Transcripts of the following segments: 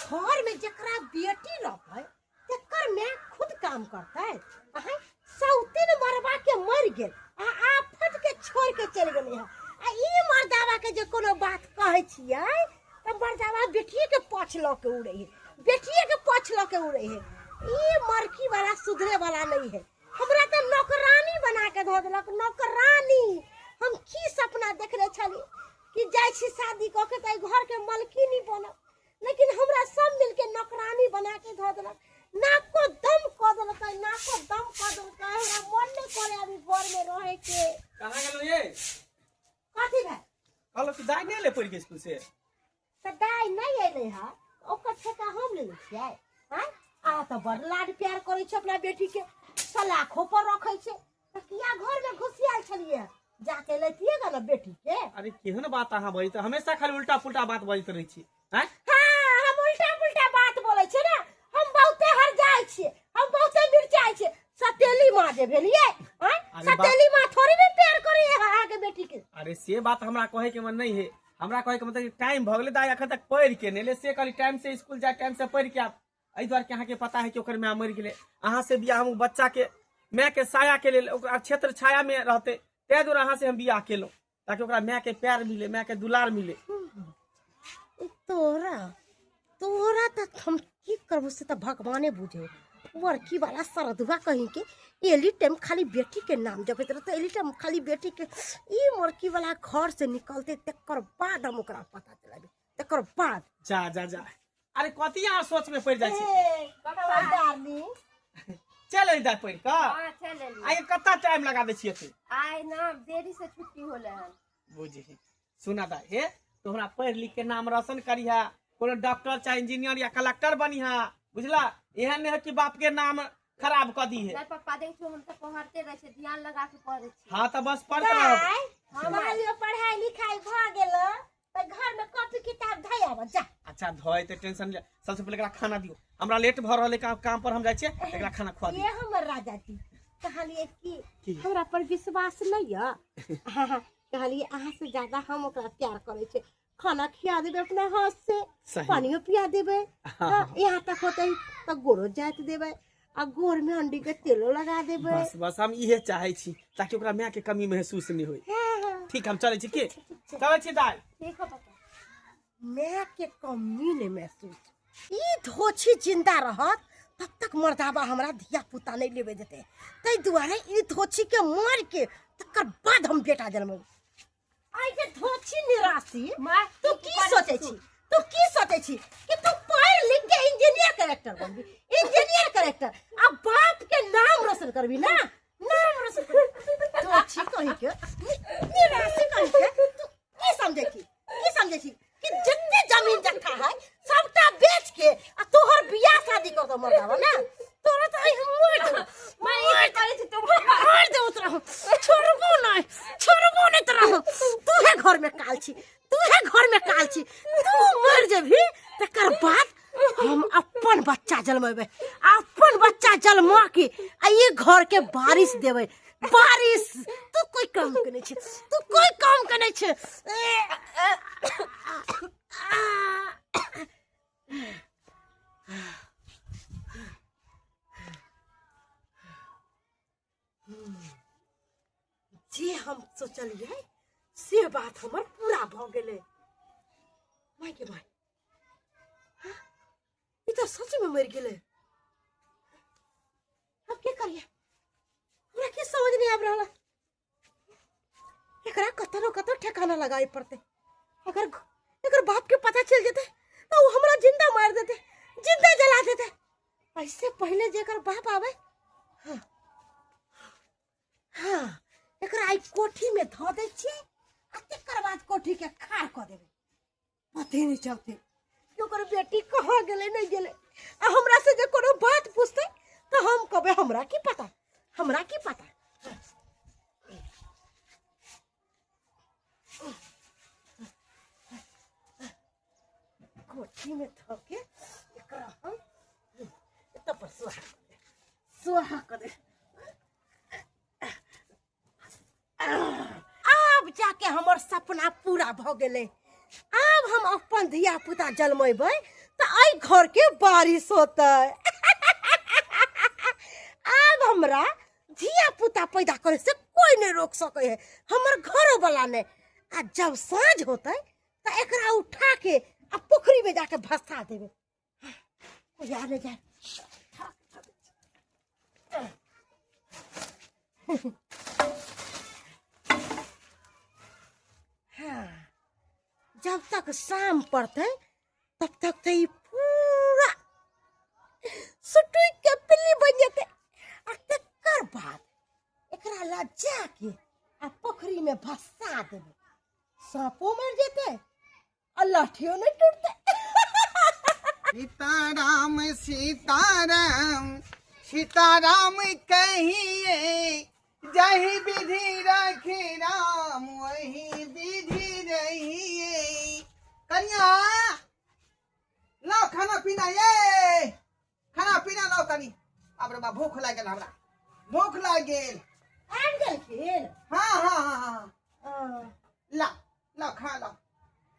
घर में जकरा बेटी रहतै तकर माय खुद काम करतै। अहाँ सौतीन मरबा के मर गेल आ आफत के छोड़ के चलि गेलै हँ। आ ई मर्दावा के जे कोनो बात कहै छियै तऽ मर्दावा बेटिए के पछ लऽ के उड़ै है, बेटिए के पछ लऽ के उड़ै है। ई मरकी वाला सुधरे वाला नहीं है। हमरा तऽ नौकरानी बना के धऽ देलक, नौकरानी। हम की सपना देखने छली कि जाइ छी शादी कऽ के तऽ घर के मलकिनी बनब, लेकिन हमरा सब मिलके नौकरानी बना के धऽ देलक। नाको दम कऽ देलकै, नाको दम कऽ देलकै। हमरा मन नहि करे अभी घर में रहे के। कहाँ गेलहुँ ये? कथी भेल? कहलहुँ कि दाइ नहि एलै पढ़ि के स्कूल से? तऽ दाइ नहि एलै हँ, ओकर ठेका हम लेने छियै? आँय, अहाँ तऽ बड़ लाड प्यार करै छी अपना बेटी के, सलाखो पर रखै छै, तऽ किया घर में घुसियाल छलियै? जाके लैतियै गा ने बेटी के। अरे केहन बात अहाँ बजैत, हमेशा खाली उल्टा पुल्टा बात बजैत रहै छी। आँय? हाँ, हम उल्टा पुल्टा बात बोलै छियै ने, हम बहुते हर जाइ छियै, हम बहुते मिरचाइ छियै। सतेली माँ जे भेलियै, आँय? अरे बाप। सतेली माँ थोड़ी ने प्यार करैये अहाँके बेटी के। अरे से बात हमरा कहै के मन नहीं है, हमरा कहै के मतलब टाइम भऽ गेलै, दाइ अखन तक पढ़ि के नहि एलै, से कहली टाइम से स्कूल जाय, टाइम से पढ़ि के आब। एहि दुआरे कि अहाँके पता है कि ओकर माय मरि गेलै, अहाँ से बियाह हम बच्चा के माय के साया के लेल ओकरा क्षेत्र छाया में रहते, ताहि दुआरे अहाँ से हम बियाह केलहुँ ताकि ओकरा माय के प्यार मिले, माय के दुलार मिले। तोरा तोरा तऽ हम की करबो से तऽ भगवाने बुझे। लड़की वाला सरदुआ कहीं के एली टाइम खाली बेटी के नाम जपैत रहते, एली टाइम खाली बेटी के। ई लड़की वाला घर से निकलते तकर बाद हम ओकरा पता चलाबे, तकर बाद। जा जा जा, अरे कथी अहाँ सोच में पड़ि जाइ छी? ए, डार्लिंग। चल अइ दाइ पढ़ि कऽ। हाँ, चल अली। आइ कत्ता टाइम लगा दै छियै एते? आइ ना देरी से छुट्टी होले हन। बुझी सुना दाइ, हे तो हमरा पढ़ि लिख के नाम रोशन करिहा, कोनो डॉक्टर चाहे इंजीनियर या कलेक्टर बनिहा, बुझला? एहन नहीं है कि बाप के नाम खराब कऽ दी है। नहीं पप्पा, देखियो हम तऽ पढ़ते रहे छियै, ध्यान लगा के पढ़े छियै। हाँ तऽ बस पढ़ते रहो। दाइ, हमार पढ़ाई लिखाई भऽ गेल तऽ घर में कॉपी किताब धइ आब जा। अच्छा धोए ते टेंशन ले, सबसे पहले एकरा खाना दियो, हमरा लेट भऽ रहल है, काम पर हम जाइ छियै, एकरा खाना खुआ दियो। ये हमर राजा जी, कहलिए कि की? हमरा पर विश्वास नहीं है। हाँ, हाँ, कहलिए अहाँ से ज्यादा हम ओकरा प्यार करे छियै, खाना खिया देबै अपना हाथ से, सही। पानियो पिया देबै, हाँ, हाँ, यहाँ तक होते तऽ गोरो जाइत देबै आ गोर में अंडी के तेलो लगा देबै। बस बस हम इहे चाहे छी ताकि ओकरा माय के कमी महसूस नहीं होय। हाँ, हाँ। ठीक, हम चलै छी की? चलै छी दाइ। ठीक है पापा। माय के कमी नहीं महसूस, ई धोछी जिंदा रहत तब तक मर्दाबा हमरा धिया पुता नहीं लेबे देते, ताहि दुआरे ई धोछी के मार के तकर बाद हम बेटा जनमेबै। आइ के धोछी निराशी, माँ, तू की सोचे छी? तू की सोचे छी कि तू पढ़ लिख के इंजीनियर करेक्टर बनबी, इंजीनियर करेक्टर, आ बाप के नाम रोशन करबी ना, नाम रोशन करबी। धोछी कही के निराशी कही के तू की समझे छी? की समझे छी कि जितने जमीन जत्था है सबटा बेच के आ तोहर बियाह शादी कर दो मर्दावा ना? तोरा तो आई हम मार देबो, माँ, ई की करै छी तू? मार देबो तोरा हम, छोड़बो नहीं, छोड़बो नहीं तोरा हम। तू है घर में काल छी, तू है घर में काल छी, तू मर जेबही तकर बाद हम अपन बच्चा जन्मेबै, अपन बच्चा जन्मा के आ ई घर के बारिश देबै, बारिश। तू कोई काम के नहीं छे, तू कोई काम के नहीं छे। जे हम सोचलियै से बात हमर पूरा भऽ गेलै। माय के माय, हाँ? ई तऽ सच में मरि गेलै। अब की करिए, हमरा की समझ नहीं आबि रहल है। एकरा कतौ न कतौ ठिकाना लगाए पड़तै। अगर एकर बाप के पता चल जेतै तो वो हमरा जिंदा मार देतै, जिंदा जला देतै। ऐसे पहले जेकर बाप आवे, हाँ हाँ, एकरा आई कोठी में धऽ दै छियै आ तकर बाद कोठी के खाड़ कऽ देबै। पते नहीं चलते कि ओकर बेटी कहाँ गेलै नहीं गेलै। आ हमरा से जे कोनो बात पूछतै तऽ हम कहबै हमरा की पता, हमरा की पता। कोठी में धऽ के एकरा हम एतऽ पर सुहा कऽ देब, सुहा कऽ देब। आब जाके हमर सपना पूरा भऽ गेलै। आब हम अपन धिया पुता जन्मेबै तऽ एहि घर घर के बारिश होतै। आब हमरा धिया पुता पैदा करे से कोई नहीं रोक सके है, हमर घरो वाला नहीं। आ जब साँझ होतै त एकरा उठा के आ पोखरी में जाके भसा देबे, कोई आ नहीं जाए। हाँ, जब तक शाम पड़ते तब तक तो ई पूरा सुटुक के पिल्ली बन जेते। आ तकर बाद एकरा ला जाके आ पोखरी में भसा देबे, सांपो मर जेते आ लाठियो नहीं टूटते। सीताराम सीताराम सीताराम कहिए, जही विधि रखे राम वही विधि रहिए। कन्या लाओ खाना पीना, ये खाना पीना लाओ कनी। अब रे बा भूख लागल, हमरा भूख लाग गेल। आबि गेलखिन? हाँ हाँ हाँ हाँ, ला ला खा ला।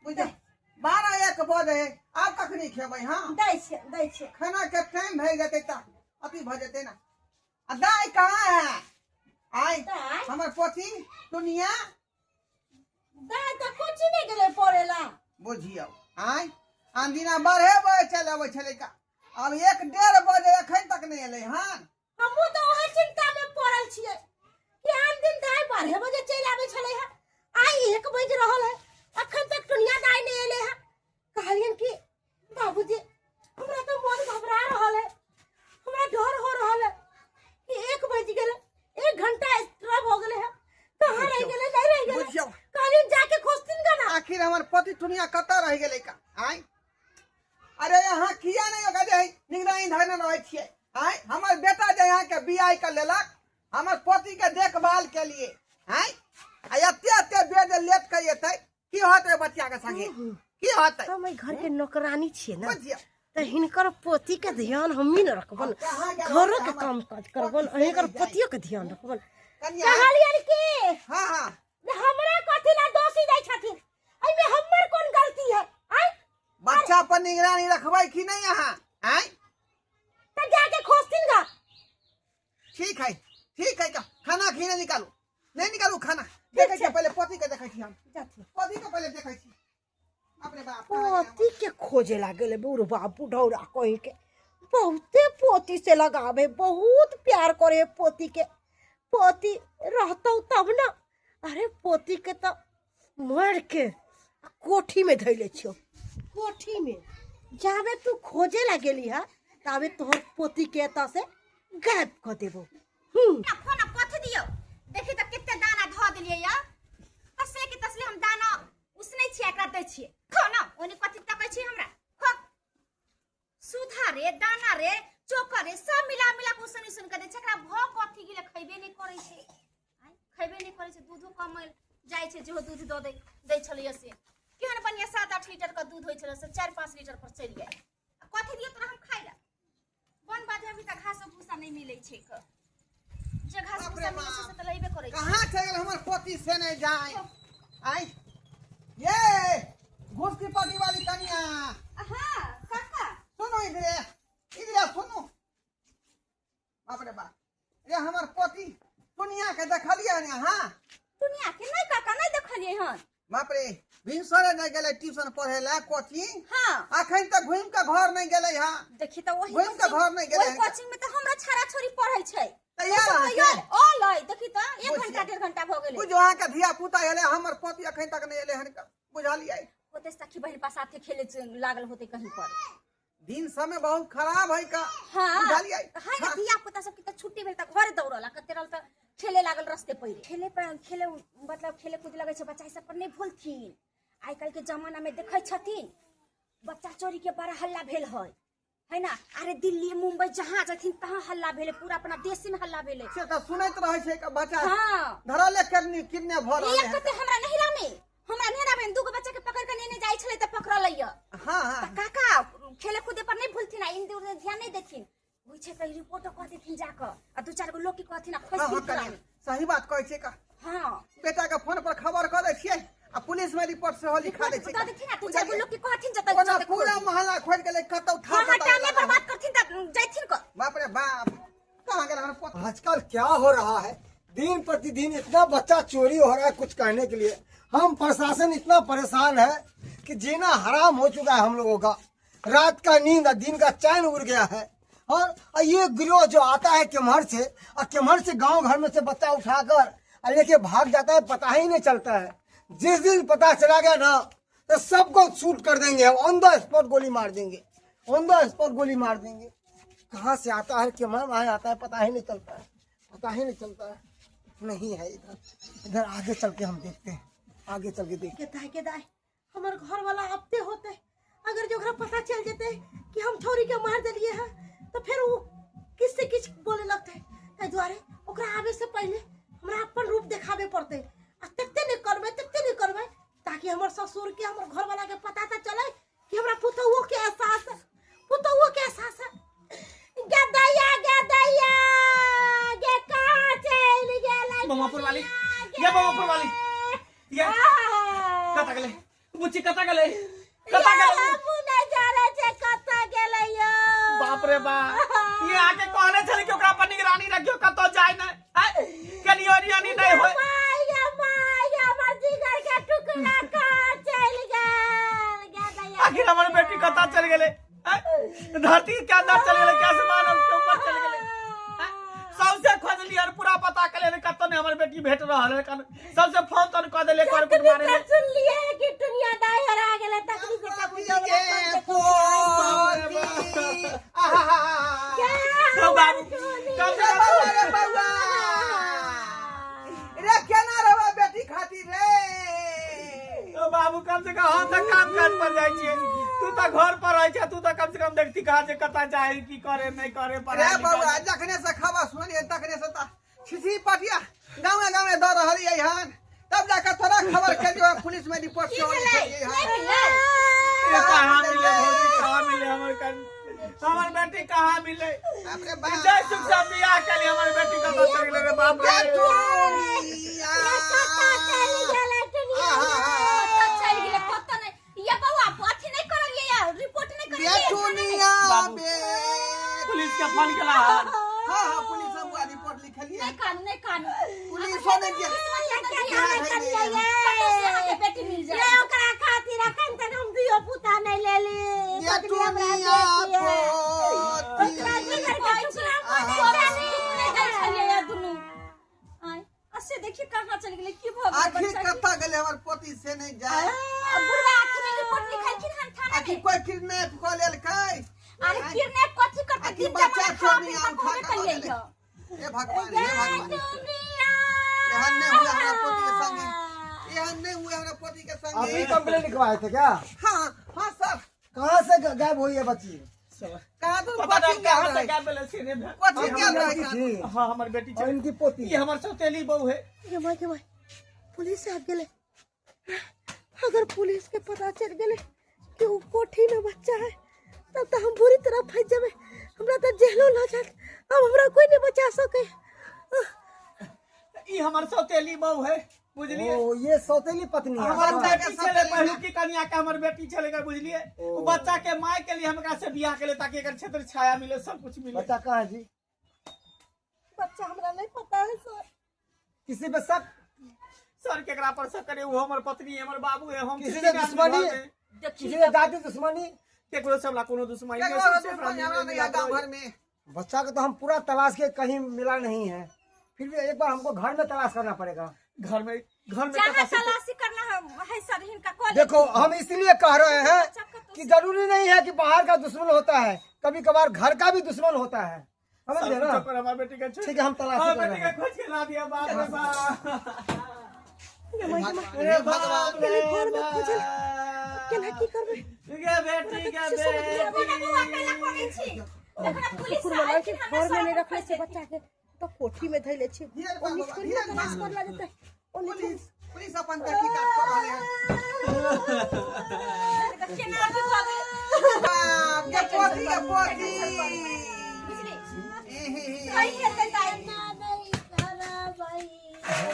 बुझ 12-1 बजे है, आब कखनी खेबै? हाँ दै छियै दै छियै। खाना के टाइम भए जेतै तऽ अथी भऽ जेतै ना। आ दाइ कहाँ है? आइ दाइ? हमर पोती दुनिया दाइ तऽ कोची नहि गेलै पढ़े ला। बुझियौ आइ आन दिना 12 बजे चलि अबै छलै का, आब 1-1.5 बजे एखन तक नहि एलै हन। हमहूँ तऽ ओहे चिंता में पड़ल छियै कि आन दिन दाइ 12 बजे चलि आबै छलै हँ, आइ 1 बजि रहल है, अखन तक टुनिया दाइ नहि एलै हँ। कहलियनि कि बाबूजी हमरा तऽ मन घबरा रहल है, हमरा डर हो रहल है कि 1 बजि गेलै, 1 घंटा एक्स्ट्रा भऽ गेलै हँ, कहाँ रहि गेलै नहि रहि गेलै। बुझियौ कहलियनि जाके खोजथिन गा ना। आखिर हमर पति टुनिया कतऽ रहि गेलै का? आइ अरे अहाँ किया नहि ओकरा जे निगरानी धरने रहै छियै? आइ हमर बेटा जे अहाँके बियाह कऽ लेलक हमर पति के देखभाल के लिए, आइ आ एते एते बेर जे लेट के एतै की होतै बच्चा के संगे, की होतै? हम एहि घर के नौकरानी छियै ना, बुझियौ तऽ हिनकर पोती के ध्यान हमही ने रखबन, कहाँ गेल घरो के हमर काम काज करबन, पोती हिनकर चलि जाइ। पोतियो के ध्यान रखबन। कन्या कहलियनि कि हाँ हाँ हमरा कथी ला दोषी दै छथिन, एहिमे हमर कोन गलती है? आइ बच्चा पर निगरानी रखबै कि नहीं अहाँ? आइ तऽ जाके खोजथिन गा। ठीक है ठीक है, का खाना खीना निकालू, नहीं निकालू खाना। देखै छियै पहिले पोती के देखै छी हम, जाथिन पोती के पहिले देखै छी। अपने बाप पोती के खोजे लागल बुढ़बा बुढ़ौरा कही के, बहुते पोती से लगावे, बहुत प्यार करे पोती के। पोती रहतौ तब ना। अरे पोती के तो मर के कोठी में धैले छियौ, कोठी में जाबे तू खोजे लागेली है ताबे तोहर पोती के एतऽ से गायब कऽ देबो। फोन कथी दियौ, देखी तऽ कते दाना धऽ देलियै या तसले के तसले हम दाना उसनै छियै, एकरा दै छियै। खो ना, ओने कथी तकै छी हमरा? खो सुधा रे दाना रे चोकर रे सब मिला मिला के उसन उसन के दै छै। एकरा भऽ कथी गेलै, खैबे नहि करै छै, खैबे नहि करै छै। दूधो कम जाइ छै, जेहो दूध दऽ दै छलैया से केहन बढ़िआँ 7-8 लीटर के दूध होइ छलै से 4-5 लीटर पर चलि गेल। कथी दियौ तोरा हम खाइ ला? वन बाधे अभी तक घास भूसा नहीं मिलै छै, जे घास भूसा मिलै छै से तऽ लैबे करै छै। कहाँ चलि गेल हमर पोती से नहि जाय? आइ ये घूस की पति वाली कनिया। हाँ काका सुनो इधरे इधरे सुनो। बाप रे बाप, रे हमर पोती दुनिया के देखलियै हन अहाँ? दुनिया के नहीं काका, नहीं देखलियै हन। बाप रे भिनसरे नहि गेलै ट्यूशन पढ़े ला कोचिंग? हाँ अखन तक घुमि के घर नहि गेलै हँ। देखी तऽ वही घुमि के घर नहि गेलै। ओहि कोचिंग में तऽ हमरा छाड़ा छोरी पढ़ै छै। तैयार अहाँके? अलै देखी तऽ 1 घंटा 1.5 घंटा भऽ गेलै। बुझू अहाँके धिया पुता एलै, हमर पोती अखन तक नहि एलै हन, बुझलियै? होतै सखी बहिन पास साथे खेले लागल होतै कहीं पर। दिन समय बहुत खराब है का। हाँ बुझलियै? है ना, धिया पुता सबके तऽ छुट्टी भेल तऽ घर दौड़ल, कते रहल तऽ खेले लागल रस्ते पर। खेले पर खेले मतलब खेले कूदे लगै छै बच्चा, सब पर नहि भूलथिन। आइ काल्हि के जमाना में देखै छथिन बच्चा चोरी के बड़ा हल्ला भेल है, है ना? अरे दिल्ली मुंबई जहाँ जथिन तहाँ हल्ला भेलै, पूरा अपना देश में हल्ला भेलै। से तऽ सुनैत रहै छै बच्चा हाँ धरले किडनी किडने भऽ रहलै एक तऽ हमरा नहिरा में, हमरा नहिरा में 2 गो बच्चा के पकड़ के नेने जाइ छलै तऽ पकड़लै। हाँ हाँ काका खेले कूदे पर नहीं भूलथिन, इन ध्यान नहीं देथिन, होइ छै तऽ रिपोर्ट कह देथिन जाकऽ, आ 2-4 गो लोग के कहथिन आ खोजथिन। सही बात कहै छै का। हाँ बेटा के फोन पर खबर कऽ दै छियै आ पुलिस में रिपोर्ट सेहो लिखा दै छियै। दऽ देथिन आ 2-4 गो लोग के कहथिन जतऽ पूरा मोहल्ला खोजि गेलै कतौ। हाँ क्या हो रहा है। दिन प्रतिदिन इतना बच्चा चोरी हो रहा है, कुछ कहने के लिए हम प्रशासन इतना परेशान है कि जीना हराम हो चुका है हम लोगों का। रात का नींद और दिन का चैन उड़ गया है। और ये गिरोह जो आता है केम्हर से, और केम्हर से गांव घर में से बच्चा उठाकर और लेके भाग जाता है, पता ही नहीं चलता है। जिस दिन पता चला गया ना तो सबको शूट कर देंगे हम, ऑन the spot गोली मार देंगे, ऑन the spot गोली मार देंगे। कहाँ से आता है, केम्हर वहाँ आता है, पता ही नहीं चलता है, पता ही नहीं चलता है। नहीं है इधर, इधर आगे चल के हम देखते हैं, आगे चल के देखते के दाई के दाई, हमर घर वाला आते होते, अगर जो ओकरा पता चल जेते कि हम छौरी के मार देलिए है तो फिर वो किस से किछ बोले लगते। ताहि दुआरे ओकरा आवे से पहले हमरा अपन रूप देखाबे पड़ते, आ तते नहीं करबै, तते नहीं करबै ताकि हमर ससुर के हमर घर वाला के पता तो चले कि हमरा पुतहुओ के एहसास है, पुतहुओ के एहसास है। गे दैया, गे दैया, गे कहाँ चलि गेलै? बमापुर वाली, ये बमापुर वाली, ये कतऽ गेलै बुच्ची, कतऽ गेलै, कतऽ गेलै? हमहूँ नहि जानै छियै कतऽ गेलै यौ। बाप रे बाप, ये आके कहने छलै कि ओकरा पर निगरानी रखियो, कतौ जाय नहि, कनी ओनी ओनी नहि होय। माय गे माय गे, हमर जिगर के टुकड़ा कहाँ चलि गेल? गे दैया। आखिर हमर बेटी कतऽ चलि गेलै? धरती के अंदर चलि गेलै कि आसमान के ऊपर चलि गेलै? सबसे खोजलियै और पूरा पता कऽ लेलियै, कतौ नहि हमर बेटी भेट रहल है। सबसे फोन तोन कऽ देलियै, कर कुट मारे ले। सुनलियै कि टुनिया दाइ हरा गेलै, तखनी से तखनी के पोती। आहा। तो बाबू कम से रे कम बउआ, रे बउआ, रे केना रहबा बेटी खातिर रे? तो बाबू कम से कम हम तऽ काम काज पर जाइ छियै, तू तऽ घर पर रहै छै, तू तऽ कम से कम देखती कहाँ जे कतऽ जाए, की करे नहीं करे। रे पढ़ाई बउआ, लिखाई। जखने से खबर सुनलियै तखने से तऽ छिसी पटिया गाँवे गाँवे दऽ रहलियै हन, तब जाके तोरा खबर केलियो, पुलिस में रिपोर्ट की सेहो भेलै? लिखलियै हन। नहि मिललै? ये कहाँ मिले भौजी, कहाँ मिले हमर कन, हमर बेटी कहाँ मिले? बाप रे बाप। जय सुख से बियाह केली, हमर बेटी कतऽ चलि गेलै रे बाप रे। बेटुनिया। कतऽ चलि गेलै टुनिया? कतऽ चलि गेलै कतऽ नहि। ये बौआ, अथी नहि करलियै या रिपोर्ट नहि करलियै? बेटुनिया बाबू। बे पुलिस के फोन केला हन? हाँ हाँ, पुलिस सब बुआ रिपोर्ट लिखलियै। नहि कानू, नहि कानू। पुलिसो नहि जे कतौ से अहाँके बेटी मिल रे जाए। ओकरा खातिर अखन तक हम धियो पुता नहि लेली। बेटुनिया पोती। ओकरा जिगर के टुकड़ा तोरा से टुकड़े जाइ छलियै या दुनू। आँय, आ से देखिए कहाँ चलि गेलै, की भऽ गेलै आखिर बच्चा के? कतऽ गेलै हमर पोती से नहि जाए। आ बुढ़वा अथी मे रिपोर्ट लिखलखिन हन थाना आखिर मे? कोई किडनैप कऽ लेलकै? अरे किडनैप कथी करतै? आखिर दिन बच्चा जमाना खा चोरनी पी कऽ उठा कहबे कऽ लऽ कलियै गेलै। यौ। हे भगवान, हे भगवान, एहन नहि हुए हमरा पोती के संगे, एहन नहि हुए हमरा पोती के आप ही संगे। कंप्लेन लिखवाए थे क्या? हाँ हाँ सर। कहाँ से गायब हुई है बच्ची? कहाँ तो पता नहीं कोचिंग कहाँ गेल से रहै। गायब भेलै से नहि भेल। कोचिंग गेल रहै लड़की कहाँ थी हाँ, हमर बेटी और छै। इनकी पोती। ई हमर सौतेली बहू है। गे माय गे माय, पुलिस आबि गेलै। अगर पुलिस के पता चलि गेलै कि ओ कोठी में बच्चा है तब तऽ हम बुरी तरह फंसि जेबै, हमरा तऽ जेलो लऽ जायत, अब हमरा कोई नहीं बचा सके। ई हमर सौतेली बहू है, बुझलियै? ओ ये सौतेली पत्नी है। हमर बच्चा बेटी के छलै सौतेली पहिलुकी कनिया के, हमर बेटी छलै गे, बुझलियै? ओ बच्चा के माय के लिए हम एकरा से बियाह केलियै ताकि एकर क्षेत्र छाया मिले, सब कुछ मिले। बच्चा कहाँ है जी? बच्चा हमरा नहीं पता है सर। किसी पे शक? सर केकरा पर शक करे, वो हमर पत्नी है, हमर बाबू है, हम किसी छी से तीन आदमी दुश्मनी? घर में। किसी से जाति दुश्मनी? केकरो से हमरा कोनो दुश्मनी नहीं, केकरो सबसे दुश्मनी हमरा हमरा नहीं है गाँव घर में। बच्चा को तो हम पूरा तलाश के कहीं मिला नहीं है, फिर भी एक बार हमको घर में तलाश करना पड़ेगा। घर में, घर में जहाँ कतऽ से- तलाशी करना है सर, हिनका कऽ देखो हम इसलिए कह रहे हैं बच्चा का तो कि जरूरी नहीं है कि बाहर का दुश्मन होता है, कभी कभार घर का भी दुश्मन होता है, समझ गए सब ना? कुछ पर हमार बेटी के छोड़- ठीक है, हम तलाशी हमार कर बेटी रहे के खोज के ला दिया, बाप रे बाप। गे माय गे माय, अरे बाप रे गेलै घर में खोजल, बाप। केना की करबै? गे बेटी, गे देखो ना बौआ, बेटी। कैला करै छी? देखो ना पुलिस कुकुर वाला के आइथिन हमरा घर में नहीं सब रखले छै बच्चा के, तऽ कोठी में धैले छै। धीरे ओनी बाबा, थोड़ी धीरे ना तलाश करला जेतै, ओनी थोड़ी। पुलिस पुलिस अपन तहकीकात कऽ रहलै हन। केना अथी भऽ गेलै? बाप गे पोती, गे पोती। बुझली? ही ही ही। सही हेतै दाइ। ना नहीं करबै।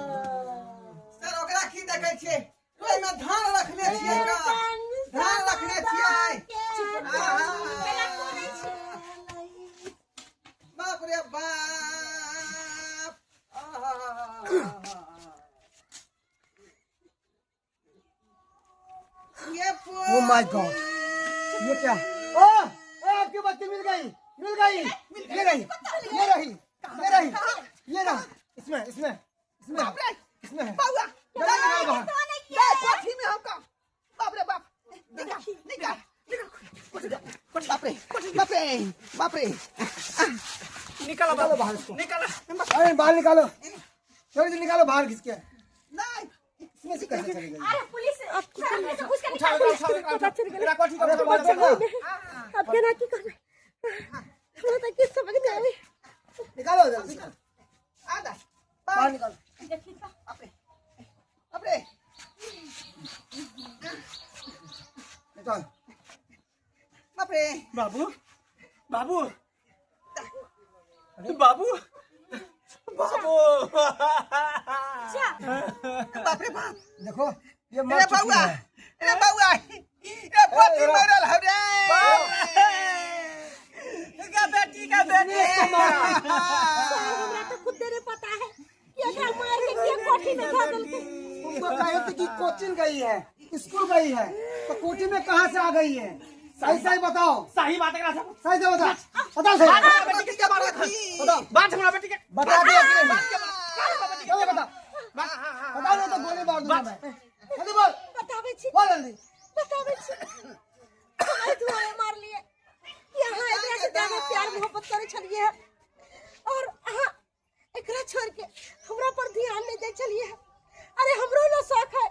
सर ओकरा की देखै छियै? ओहिमे धान रखने छियै का? धान रखने छियै? कैला करै छी? बाप My God, ये क्या? ओ, आपकी बच्ची मिल गई, मिल गई, ये रही, ये रही, ये रही, ये रहा, इसमें इसमें इसमें इसमें है। बउआ जल्दी निकालो बाहर। कोठी में हम का। बाप रे बाप, निकाल निकाल निकाल, बाप रे बाप रे बाप रे, निकालो निकालो बाहर इसको। निकालो। अरे बाहर निकालो, जल्दी निकालो बाहर खींच के। नहीं इसमें से कैसे चली गई? अरे पुलिस सर से घुस के उठाओ निकाल। उठाओ उठाओ एकरा कोठी अरे का बच्चा ना। अब केना की करबै, हमरा तऽ किछु समझ नहि आबै। निकालो जल्दी, आदा बाहर निकालो। देखी तो बाप रे बाप रे निकालो। बाप रे। बाबू बाबू बाबू बाबू, जा बाप रे बाप। देखो ये मर रे चुकी बउआ, है। रे बउआ, रे पोती मरल हौ रे। का बेटी का बेटी। सर हमरा तऽ खुदे नहीं पता है कि एकरा मार के के कोठी में धऽ देलकै। तुमको कहे थे कि कोचिंग गई है, स्कूल गई है, तो कोचिंग में कहाँ से आ गई है? सही सही बताओ, सही बात एकरा सब सही से बता, बता सही। पोती के पोती। बताओ, बात हमरा बेटी के बता दो कि नहीं? बात चलो बता, बता दो तो गोली मार दूंगा मैं। जल्दी बोल, बताबै छी, बोल जल्दी। बताबै छी। हम एहि दुआरे मारलियै कि अहाँ एकरा से ज्यादा प्यार मोहब्बत करै छलियै और अहाँ एकरा छोड़ के हमरा पर ध्यान नहीं दै छलियै। अरे हमरो न शौक है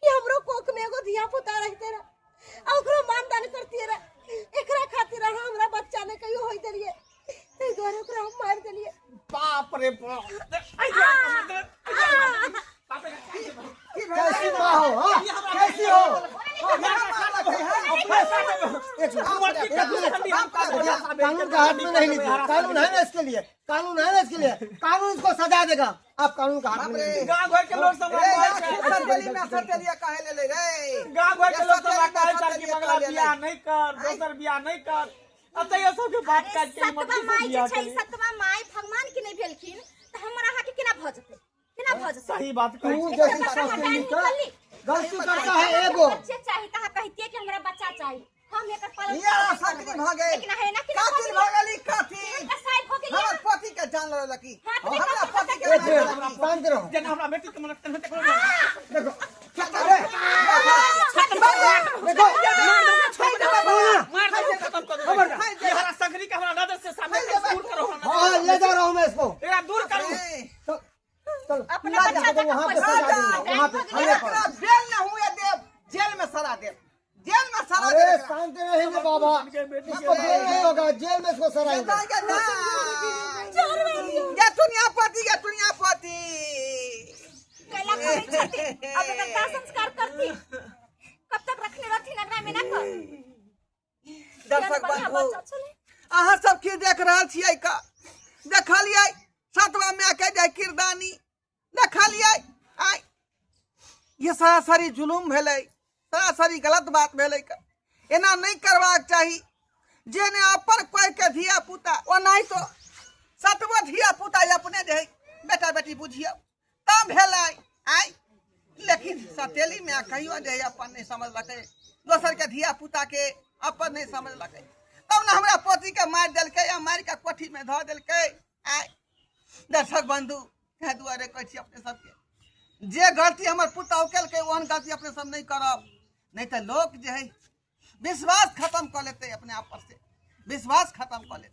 कि हमरो कोख में एगो धिया पुता रहते रहे आ ओकरो मान दान करतियै रहे। एकरा खातिर अहाँ हमरा बच्चा नहि कहियो होय देलियै, ताहि दुआरे ओकरा हम मारि देलियै। बाप रे बाप, आई बाप रे। कैसी माँ हो, हाँ? कैसी हो? एक मिनट, एक मिनट, कानून का हाथ में नहीं लीजिए। कानून है ना इसके लिए, कानून है ना इसके लिए, कानून इसको सजा देगा। आप कानून का हाथ में नहीं लीजिए। गांव घर के लोग सब रे सतेली में सतेलिया काहे ले ले रे? गांव घर के लोग सब कहै छल कि बगला बियाह नहीं कर, दोसर बियाह नहीं कर। अब तो ये सब के बात काट के सतवा मर्जी से माई जे बियाह छै, केली। सतवा माई भगवान के नहीं भेलखिन त हमर अहाँ के केना भ जेतै, केना भ जेतै? सही बात कहै तू छी। जैसी सौतेली का गलती करता है एगो। बच्चे चाही त अहाँ कहितियै कि हमरा बच्चा चाही, हम एकर पालन ये सकरी भ गेल, लेकिन अहाँ एना केना कातिल भ गेली, कातिल। कसाई भ गेलियै। हमर पति के जान लेलकी, हाथ में हमरा पति के एक जान मिनट, लेलकी। शांत रहो। जेना हमरा बेटी के मन तेना देखो। देखो, अरे देखो, मार दो, खत्म कर दो। ये हरा संगरी के हमरा नजर से सामने से दूर करो। हाँ ले जा रहा हूँ मैं इसको। एकरा दूर करू। चल चल, अपना बच्चा तो वहाँ पे जकाँ सजा देंगे, वहाँ पे थाने पर। एकरा बेल न हुए देव, जेल में सड़ा देव, जेल में सड़ा अरे देव। शांत रहेंगे बाबा, इसको जेल नहीं होगा, जेल में इसको सराएंगे। ये दुनिया पति, ये दुनिया पति। कैला करै छथिन, अब एकर दाह संस्कार करथिन, कब तक रखने रहथिन अगना में ना कर। दर्शक बढ़िया बंधु, बच्चा छलै। अहाँ सब की देख रहल छियै का? देखलियै सतवा माय के जे किरदानी, देखलियै? आइ ये सरासरी जुलुम भेलै, सरासरी गलत बात भेलै का। एना नहि करबाक चाही। जे ने अपन कोइ के धिया पुता, ओनाहि तो सतबो धिया पुता अपने जे बेटा बेटी बुझियौ तब भेलै। आइ लेकिन सतेली माय कहियो जे अपन नहि समझलकै, दोसर के धिया पुता के अपन नहि समझलकै, तब ने हमरा पोती के मारि देलकै आ मारि के कोठी में धऽ देलकै। आइ दर्शक बंधु, ताहि दुआरे कहै छी अपने सबके, जे गलती हमर पुतहु केलकै ओहन गलती अपने सब नहि करब, नहि तऽ लोक जे है विश्वास खत्म कऽ लेतै अपने आप पर से, विश्वास खत्म कऽ लेतै।